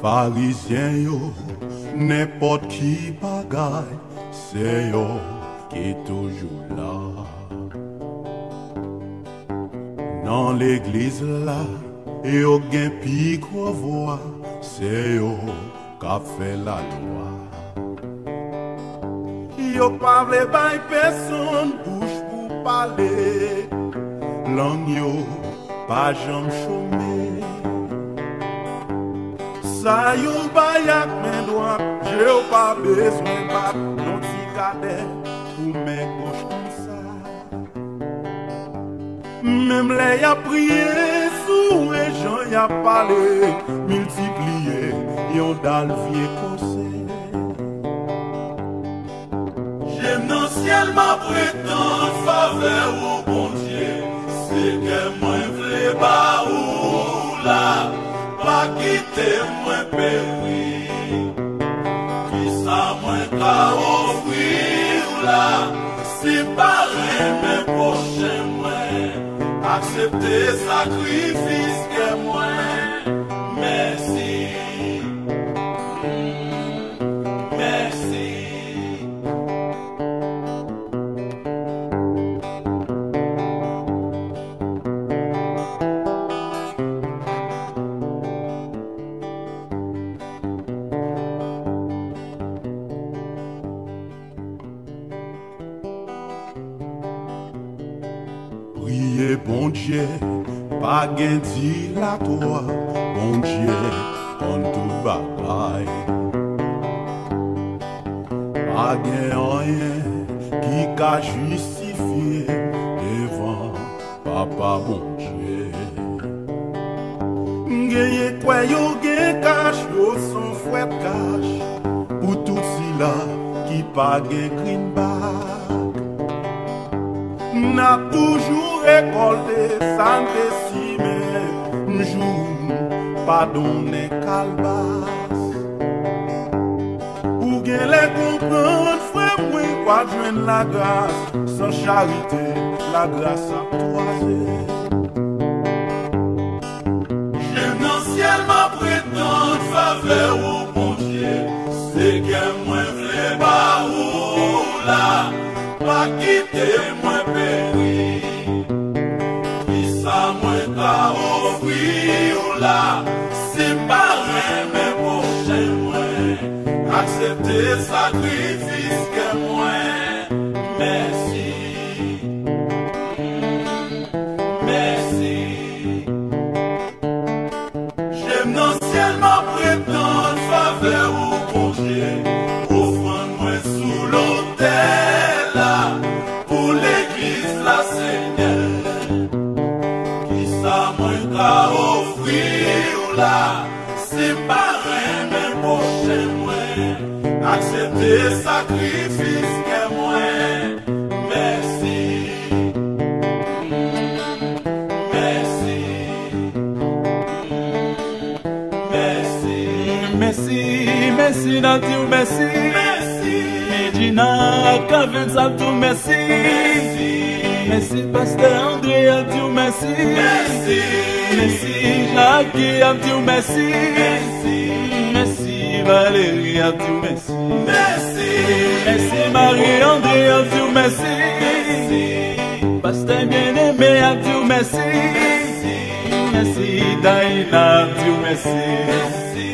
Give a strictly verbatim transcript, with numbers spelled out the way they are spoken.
Farizyen yo, nenpòt ki bagay, se yo ki toujou la. Nan legliz la, yo gen pi gwo vwa, se yo k ap fè lalwa. Yo pa vle bay pèsonn bouch pou pale. Lang yo pa janm chome. Sa yo bay ak men dwat, je w pa bezwen bat yon ti kadè pou men goch konsa. Menm lè y ap priye sou jan y ap pale, miltipliye yon dal vye konsèy. Je m nan syèl, m ap ret tann favè ou, Bondye. Se kè mwen vle ba ou la, pa kite mwen peri. Kisa mwen ka ofri w la, si m pa renmen pwochen mwen? Aksepte sakrifis kè mwen. Mèsi. Mèsi. Priye Bondye, pa gen dilatwa, Bondye konn tout bagay. Pa gen anyen ki ka jistifye devan Papa Bondye. Genyen kwè yo gen kach, yo se yon fwèt kach pou tout sila ki pa gen greenback. N ap toujou rekòlte sa n te simen, jou pa donnen kalbas. Ou genlè konprann, frè mwen, w ap jwenn lagras. San charite, lagras ap twaze. Je m nan syèl, m ap ret tann favè ou, Bondye. Se kè mwen vle ba ou la, pa kite mwen peri. Kisa mwen ka ofri ou la, si m pa renmen pwochen mwen? Aksepte sakrifis kè mwen. Mèsi. Mèsi. Je m nan syèl, m ap ret tann favè ou, Bondye. Ofrann mwen sou lotèl la pou legliz la, Senyè. Kisa mwen ka ofri ou la, si m pa renmen pwochen mwen? Aksepte sakrifis kè mwen. Mèsi. Mèsi. Mèsi. Mèsi, mèsi, n ap di w mèsi. Mèsi. Medjina ak Kavens ap di w mèsi. Mèsi. Mèsi, pastè André ap di w mèsi. Mèsi. Mèsi, Jackie ap di w mèsi. Mèsi. Mèsi, Valérie ap di w mèsi. Mèsi. Mèsi, Marie André ap di w mèsi. Mèsi. Pastè Bien-Aimé ap di w mèsi. Mèsi. Mèsi, Daïna ap di w mèsi. Mèsi.